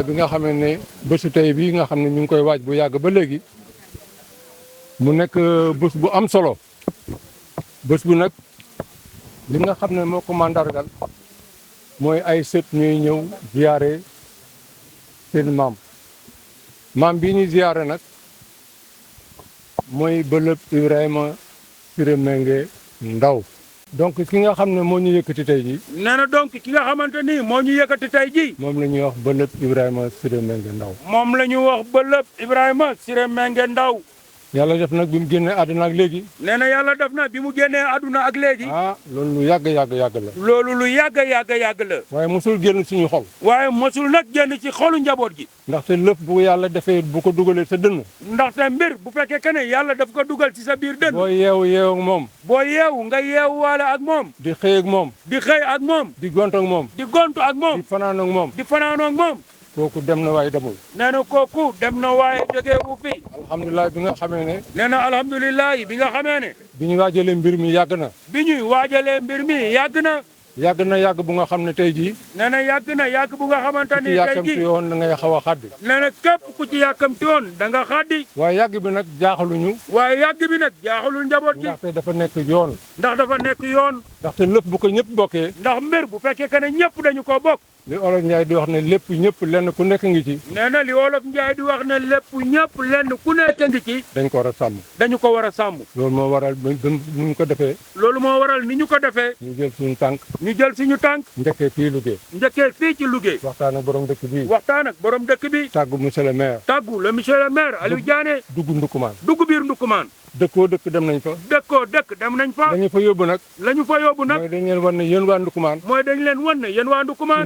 bi nga xam ne bésu tey bii nga xam ne ñu ngi koy waaj bu yàgg ba léegi mu nekk bés bu am solo bés bu nag li nga xam ne moo ko mandargal mooy ay sët ñuy ñëw ziyaare seen maam bii ñuy ziyaare nag mooy bëlëb Ibrahima Siré Mengue Ndaw donc ki nga xam ne moo ñu yëkkati tey jii. nee na donc ki nga xamante ni moo ñu yëkkati tey jii. moom la ñuy wax bëlëb Ibrahima Siré Mengue Ndaw. moom la ñu wax bëlëb Ibrahima Siré Mengue Ndaw. yàlla def nag bi mu génnee àdduna ak léegi. nee na yàlla def na bi mu génnee àdduna ak léegi. loolu lu yàgg la. loolu lu yàgg la. waaye mosul génn suñu xol. waaye mosul nag génn ci xolu njaboot gi. ndaxte lépp bu yàlla defee bu ko dugalee sa dënn. ndaxte mbir bu fekkee que ne yàlla daf ko dugal ci sa biir dënn. boo yeewu ak moom. boo yeewu nga yeewuwaale ak moom. di xëy ak moom. di xëy ak moom. di gont ak moom. di gontu ak moom. di fanaan ak moom. di fanaan ak moom. kooku dem na waaye demul. nee na kooku dem na waaye jógee wu fi. alhamdulilah bi nga xamee ne. nee na alhamdulilah bi nga xamee ne. bi ñu waajalee mbir mi yàgg na. bi ñuy waajalee mbir mi yàgg na. yàgg bu nga xam ne tey jii. nee na yàgg bu nga xamante ni tey jii yàkkamti woon da ngay xaw a xaddi. nee na képp ku ci yàkkamti woon da nga xaddi. waaye yàgg bi nag jaaxaluñu. waaye yàgg bi nag jaaxalul njaboot gi. ndaxte dafa nekk yoon. ndaxte lépp bu ko ñëpp bokkee. ndax mbir bu fekkee que ne ñëpp dañu ko bokk. li Olof Njaay di wax ne lépp ñëpp lenn ku nekk ngi ci. nee na li Olof Njaay di wax ne lépp ñëpp lenn ku nekk ngi ci. dañ ko war a sàmm. dañu ko war a sàmm. loolu moo waral ni ñu ko defee. loolu moo waral ni ñu ko defee. ñu jël suñu tànk. njëkkee fii Louga. njëkkee fii ci Louga. waxtaan ak borom dëkk bi. waxtaan ak borom dëkk bi. tàggu monsieur le maire. tàggu le monsieur le maire Aliou Diané. dugg Ndukumaan. dugg biir Ndukumaan. dëkkoo dëkk dem nañ fa. dëkk dem nañ fa. dañu fa yóbbu nag. mooy dañ leen wan ne yéen waa Ndukumaan.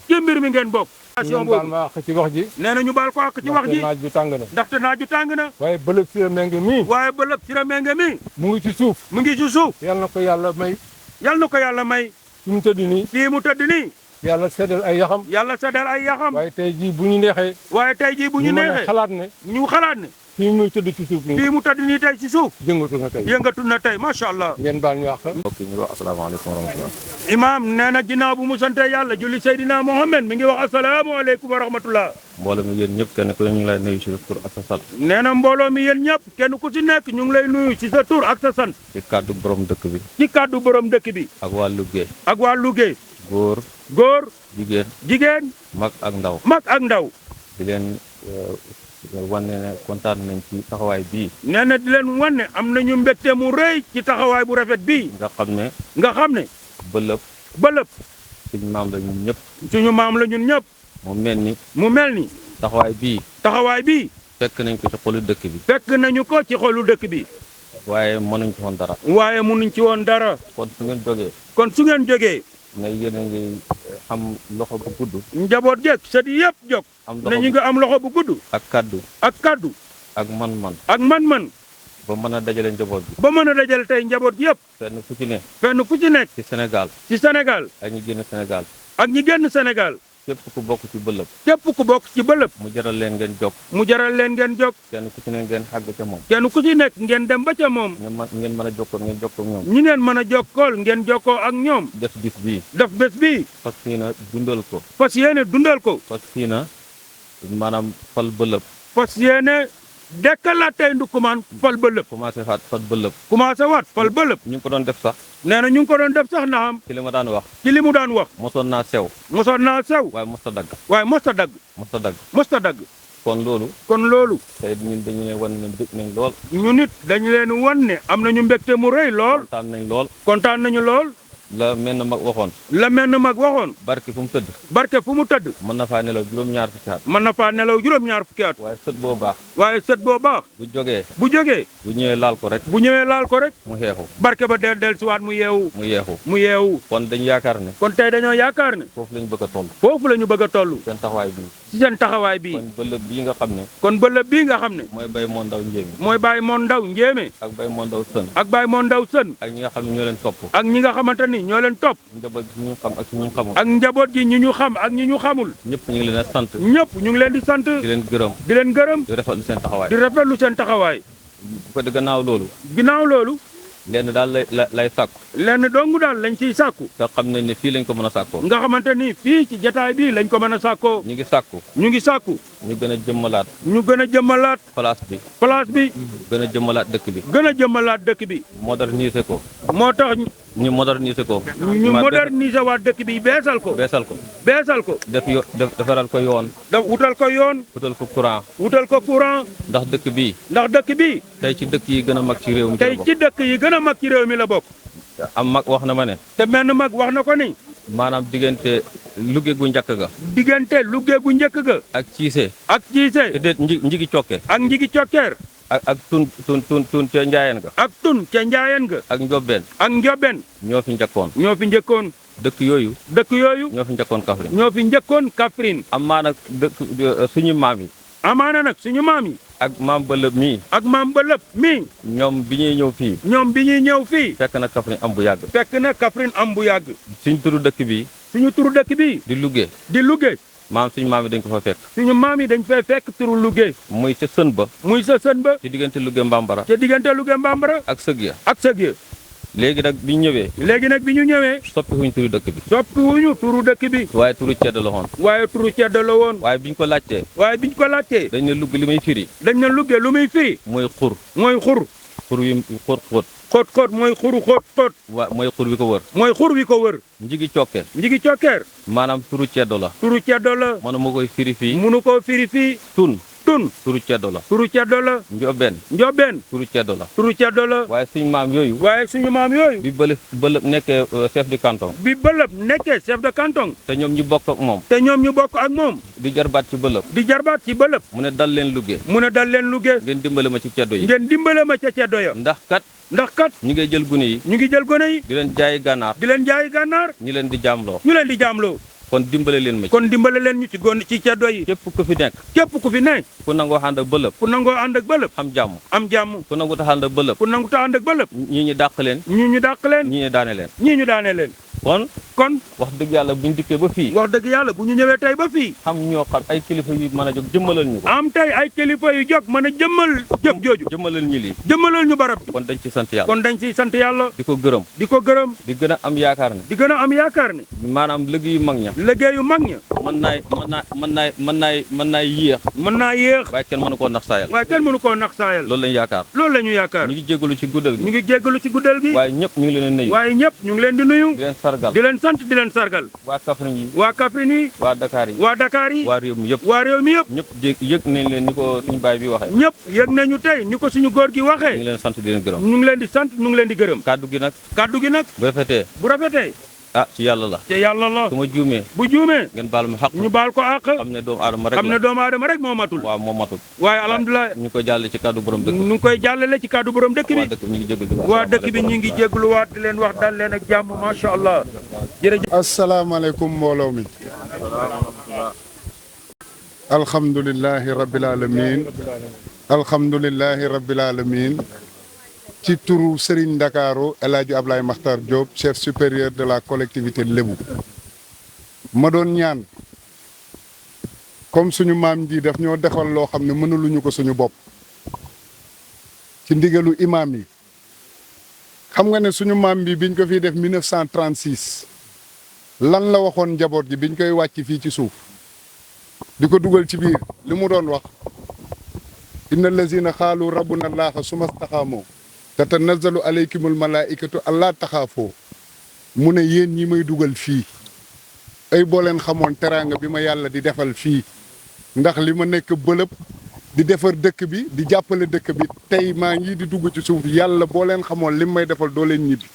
ci mbir mi ngeen bokk. ñu baal ma àq ci wax ji. nee na ñu baal ko àq ci wax ji. naaj bi tàng na. ndaxte naaj bi tàng na. waaye bëlëb Siré Mengue mii. mu ngi ci suuf. yal na ko yàlla may. fi mu tëdd nii. yàlla seddal ay yaxam. waaye tey jii bu ñu neexee. ñu mën a xalaat ne. fii muy tëdd ci suuf nii. fii mu tëdd nii tey ci suuf. yëngatu na tey macha allah. ngeen baal ñu àq. mbokk yi ñu wax asalaamaaleykum wa rahmatulah. imaam nee na ginnaaw bu mu sante yàlla julli Seydina Mohamed mi ngi wax asalaamaaleykum wa rahmatulah. mbooloo mi yéen ñëpp kenn ku ne ñu ngi lay nuyu ci sa tur ak sa sant. nee na mbooloo mi yéen ñëpp kenn ku ci nekk ñu ngi lay nuyu ci sa tur ak sa sant. ci kàddu borom dëkk bi. ak waa Louga. góor. jigéen. mag ak ndaw. di leen wane ne kontaan nañ ci taxawaay bii. nee na di leen wane am nañu mbégte mu rëy ci taxawaay bu rafet bii. nga xam ne. bëlëb. suñu maam la ñun ñëpp. mu mel ni. taxawaay bii. fekk nañ ko ci xolu dëkk bi. waaye mënuñ ci woon dara. kon su ngeen jógee. ne yéen a ngi am loxo bu gudd. njaboot jeeg sët yëpp jóg. ne ñu ngi am loxo bu gudd. ak kaddu. ak man-man. ba mën a dajale njaboot bi. ba mën a dajale tey njaboot yëpp. fenn fu ci nekk. ci Sénégal. ak ñi génn Sénégal. képp ku bokk ci bëlëb. mu jaral leen ngeen jokk. kenn ku ci nekk ngeen xàgg ca moom. kenn ku ci nekk ngeen dem ba ca moom. ngeen mën a jokkoo ngeen jokkoo ak ñoom. ñi ngeen mën a jokkool ngeen jokkoo ak ñoom. def bés bii. fas yéene dundal ko. fas yéene maanaam fal bëlëb. fas yéene dekkalaat tey Ndukumaan fal bëlëb. commencé waat fal bëlëb. ñu ngi ko doon def sax. nee na ñu ngi ko doon def sax naam. ci li ma daan wax. mosoon naa sew. waaye mosta dagg. kon loolu. tey ñun dañu leen wan ne bëgg nañ lool. ñu nit dañu leen wan ne am nañu mbégte mu rëy lool. kontaan nañu lool. la mel na mag waxoon. barke fu mu tëdd. mën na faa nelaw juróom-ñaar fukki at. waaye sët boo baax. bu jógee. bu ñëwee laal ko rek. mu xeexu. barke ba del siwaat mu yeewu. kon dañu yaakaar ne. kon tey dañoo yaakaar ne. foofu la ñu bëgg a toll. seen taxawaay bii. kon bëlëb bii nga xam ne. mooy Baye Moon Ndaw Njéeme. ak Baye Moon Ndaw Sën. ak ñi nga xam ne ñoo leen topp. ak ñi nga xamante ni ñoo leen topp. njaboot gi ñu xam ak ak ñi ñu xamul. njaboot gi ñi ñu xamul. ñëpp ñu ngi leen di sant. di leen gërëm. di rafetlu seen taxawaay. di rafetlu seen taxawaay. bu ko di gannaaw loolu. lenn daal lay sàkku. lenn dong daal lañ ciy sàkku. nga xam nañ ne fii lañ ko mën a sàkkoo. nga xamante ni fii ci jataay bii lañ ko mën a sàkkoo. ñu ngi sàkku. ñu ngi sàkku. ñu gën a jëmmalaat. ñu gën a jëmmalaat. place bi. place bi. gën a jëmmalaat dëkk bi. gën a jëmmalaat dëkk bi. moderniser ko. moo tax ñu moderniser ko. ñu moderniser waat dëkk bi beesal ko. beesal ko. beesal ko. defaral ko yoon. wutal ko yoon. wutal ko courant. wutal ko courant. ndax dëkk bii. ndax dëkk bii. tey ci dëkk yi gën a mag ci réew mi. tey ci dëkk yi gën a mag ci réew mi la bokk. am mag wax na ma ne. te menn mag wax na ko ni. maanaam diggante Louga gu njëkk ga. diggante Louga gu njëkk ga. ak Ciise. ak Ciise. te déet njigi cokke. ak njigi cokkeer. ak tun ca njaayeen ga. ak tun ca njaayeen ga. ak njobbeen. ak njobben. ñoo fi njëkkoon. ñoo fi njëkkoon. dëkk yooyu. dëkk yooyu. ñoo fi njëkkoon Kaffrine. ñoo fi njëkkoon Kaffrine. amaa nag dëkk suñu maam yi. amaana nag suñu maam yi. ak maam Bëlëb mii. ak maam Bëlëb mii. ñoom bi ñuy ñëw fii. ñoom bi ñuy ñëw fii. fekk na Kaffrine am bu yàgg. fekk na Kaffrine am bu yàgg. suñ turu dëkk bi. suñu turu dëkk bi. di Louga. di Louga. suñu maam yi dañ ko fa fekk. suñu maam yi dañ fay fekk turu Louga. muy ca sën ba. muy sa sën ba. ci diggante Louga Mbambara. ca diggante Louga Mbambara. ak sëg ya. ak sëg ya. léegi nag bi ñu ñëwee. léegi nag bi ñu ñëwee. soppi wuñ turu dëkk bi. soppi wuñu turu dëkk bi. waaye turu ceddo la woon. waaye turu ceddo la woon. waaye biñ ko laajtee. waaye biñ ko laajtee. dañ ne Louga li muy firi. dañ ne Louga lu muy firi. mooy xur. mooy xur. xur wi xóot xóot. xóot xóot mooy xuru xóot xóot. mooy xur wi ko wër. mooy xur wi ko wër. njigi cokke. njigi cokkeer. maanaam turu ceddo la. turu ceddo la. mënu ma koy firi fii. munu koo firi fii. tun. tun. turu ceddo la. turu ceddo la. njobeen. njobeen. turu ceddo la. turu ceddo la. waaye suñu maam yooyu. waaye suñu maam yooyu. bi bëlëb nekkee chef du canton. bi bëlëb nekkee chef de canton. te ñoom ñu bokk ak moom. te ñoom ñu bokk ak moom. di jarbaat ci bëlëb. di jarbaat ci bëlëb. mu ne dal leen Louga. mu ne dal leen Louga. ngeen dimbale ma ci ceddo yi. ngeen dimbale ma ca ceddo ya. ndax kat. ndax kat. ñu ngi jël gune yi. ñu ngi jël gone yi. di leen jaayi gànnaar. di leen jaayi gànnaar. ñi leen di jaamloo. ñu leen di jaamloo. kon dimbale leen ma ci. kon dimbale leen ñu ci ci ceddo yi. képp ku fi nekk. képp ku fi nekk. ku nangoo ànd ak bëlëb. ku nangoo ànd ak bëlëb. am jàmm. am jàmm. ku nangu tax ànd ak bëlëb. ku nangu ta ànd ak bëlëb. ñii ñu dàq leen. ñii ñu dàq leen. ñii ñu daane leen. ñii ñu daane leen. kon wax dëgg yàlla buñ dikkee ba fii. wax dëgg yàlla bu ñu ñëwee tey ba fii. xam ñoo xam ay kilifa yu mën a jóg jëmmalal ñu ko. am tey ay kilifa yu jóg mën a jëmmal jëf jooju. jëmmalal ñi lii. jëmmalal ñu barab bi. kon dañ ci sant yàlla. kon dañ ciy sant yàlla. di ko gërëm. di ko gërëm. di gën a am yaakaar ne. di gën a am yaakaar ne. maanaam liggéeyu mag ña. liggéeyu mag ña. mën naa yéex. mën naa yéex. waaye kenn mënu koo nax saayal. waaye kenn mënu koo nax saayal. loolu lañ yaakaar. loolu la ñu yaakaar. ñu ngi jégalu ci guddal gi. ñu ngi jégalu ci guddal gi. waaye ñëpp ñu ngi leen di nuyu. waaye ñëpp ñu ngi leen di nuyu. di leen sargal. di leen sant di leen sargal. waa Kaffrine yi. waa Kaffrine yi. waa Dakar yi. waa Dakar yi. waa réew mi yëpp. waa réew mi yëpp. ñëpp yëg nañ leen ni ko suñu baay bi waxee. ñëpp yëg nañu tey ni ko suñu góor gi ñu waxee. ngi leen sant di leen gërëm. ñu ngi leen di sant ñu ngi leen di gërëm. kaddu gi nag. kaddu gi nag. bu rafetee. bu rafetee. ah ci yàlla la. te yàlla la. su ma juumee. bu juumee. ngeen baal ma xaq. ñu baal ko àq. xam ne doomu aadama rek la. xam ne doomu aadama rek moo matul. waaw moo matul. waaye alhamdulilah. ñu koy jàllale ci kaddu borom dëkk. ñu ngi koy jàllale ci kaddu borom dëkk bi. waa dëkk bi ñu ngi jégalu. waa dëkk bi ñu ngi jégaluwaat di leen wax dal leen ak jàmm macha allah. jërëjëf. asalaamaaleykum mbooloo mi. alhamdulilahi rabbil alamin. alhamdulilahi rabbil alamin. ci turu Serigne Ndakaaru El Hadj Ablaye Makhtar Diop chef supérieur de la collectivité Lébu. ma doon ñaan comme suñu maam ji daf ñoo defal loo xam ne mënuluñu ko suñu bopp ci ndigalu imaam yi. xam nga ne suñu maam bi biñ ko fiy def 1936 lan la waxoon njaboot gi biñ koy wàcc fii ci suuf di ko dugal ci biir li mu doon wax inna allazina xaalu rabbuna allaha suma staxaamoo tatanazzalu alaykumul malaikatu allaa taxaafoo mu ne yéen ñi may dugal fii ay boo leen xamoon teraanga bi ma yàlla di defal fii ndax li ma nekk bëlëb di defar dëkk bi di jàppale dëkk bi tey maa ngi di dugg ci suuf yàlla boo leen xamoon li may defal doo leen ñibbi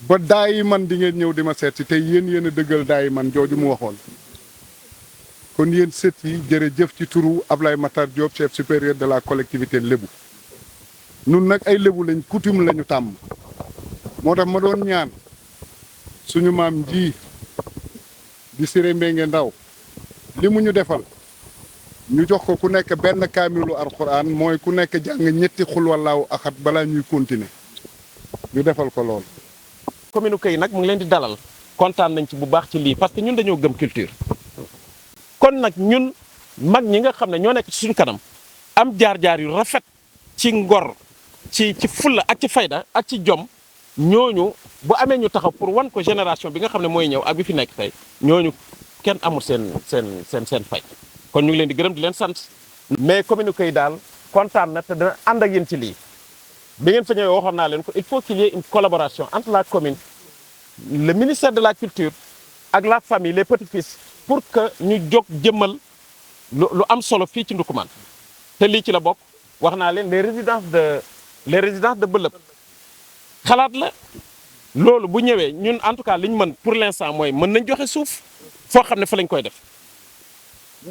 ba daayi man di ngeen ñëw di ma seet si tey yéen a dëggal daayi man jooju mu waxoon kon yéen sët yi jërëjëf ci turu Ablaye Makhtar Diop chef supérieur de la collectivité Lébu nun nag ay lébu lañ coutume lañu tàmm moo tax ma doon ñaan suñu maam ji di Siré Mbengue Ndaw li mu ñu defal ñu jox ko ku nekk benn kaamilu alxuraan mooy ku nekk jàng ñetti xul wallaahu axat balaa ñuy continuer ñu defal ko lool. commune Kay nag mu ngi leen di dalal kontaan nañ ci bu baax ci lii parce que ñun dañoo gëm culture kon nag ñun mag ñi nga xam ne ñoo nekk ci suñu kanam am jaar-jaar yu rafet ci ngor ci fulla ak ci fayda ak ci jom ñooñu bu amee ñu taxaw pour wan ko génération bi nga xam ne mooy ñëw ak bi fi nekk tey ñooñu kenn amul seen fay kon ñu ngi leen di gërëm di leen sant. mais communiqué yi daal kontaan na te dana ànd ak yéen ci lii bi ngeen fa ñëwee waxoon naa leen ko il faut qu'il y ait une collaboration entre la commune le ministère de la culture ak la famille les petits-fils pour que ñu jóg jëmmal lu am solo fii ci Ndoukoumane te lii ci la bokk wax naa leen les résidences de Bëlëb xalaat la loolu bu ñëwee ñun en tout cas li ñu mën pour l'instant mooy mën nañ joxe suuf foo xam ne fa lañ koy def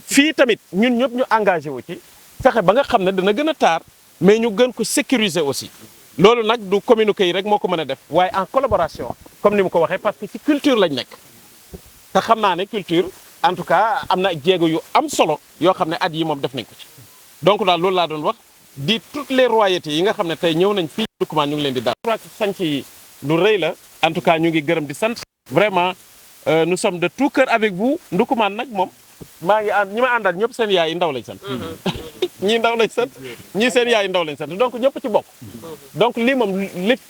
fii tamit ñun ñëpp ñu engagé wu ci fexe ba nga xam ne dana gën a taar mais ñu gën ko sécuriser aussi loolu nag du communiqué yi rek moo ko mën a def waaye en collaboration comme ni mu ko waxee parce que ci culture lañ nekk te xam naa ne culture en tout cas am na jéego yu am solo yoo xam ne at yi moom def nañ ko ci donc daal loolu laa doon wax di toutes les royautés yi nga xam ne tey ñëw nañ fii Ndoukoumane ñu ngi leen di daal sanc yi lu rëy la en tout cas ñu ngi gërëm di sant vraiment nous sommes de tout cœur avec vous Ndoukoumane nag moom maa ngi ànd ñi ma àndal ñëpp seen yaay yi ndaw lañ sant ñii ndaw lañ sant ñii seen yaay yi ndaw lañ sant donc ñëpp ci bokk donc lii moom lépp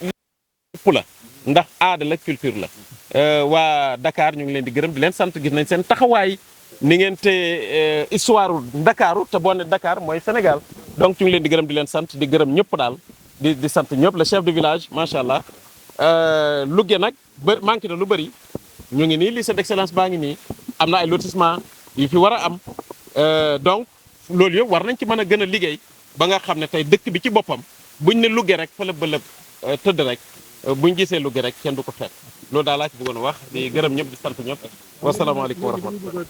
la ndax aada la culture la waa Dakar ñu ngi leen di gërëm di leen sant gis nañ seen taxawaay ni ngeen te histoire Ndakaaru te boo ne Dakar mooy Sénégal donc ñu ngi leen di gërëm di leen sant di gërëm ñëpp daal di sant ñëpp le chef de village macha allah Louga nag manqué na lu bëri ñu ngi nii lycée d'excellence baa ngi nii am na ay lotissement yu fi war a am donc loolu yëpp war nañ ci mën a gën a liggéey ba nga xam ne tey dëkk bi ci boppam buñ ne Louga rek fa la bëlëb tëdd rek buñ gisee Louga rek kenn du ko fekk loolu daal laa ci bëggoon a wax di gërëm ñëpp di sant ñëpp wasalaamaaleykum wa rahmatulah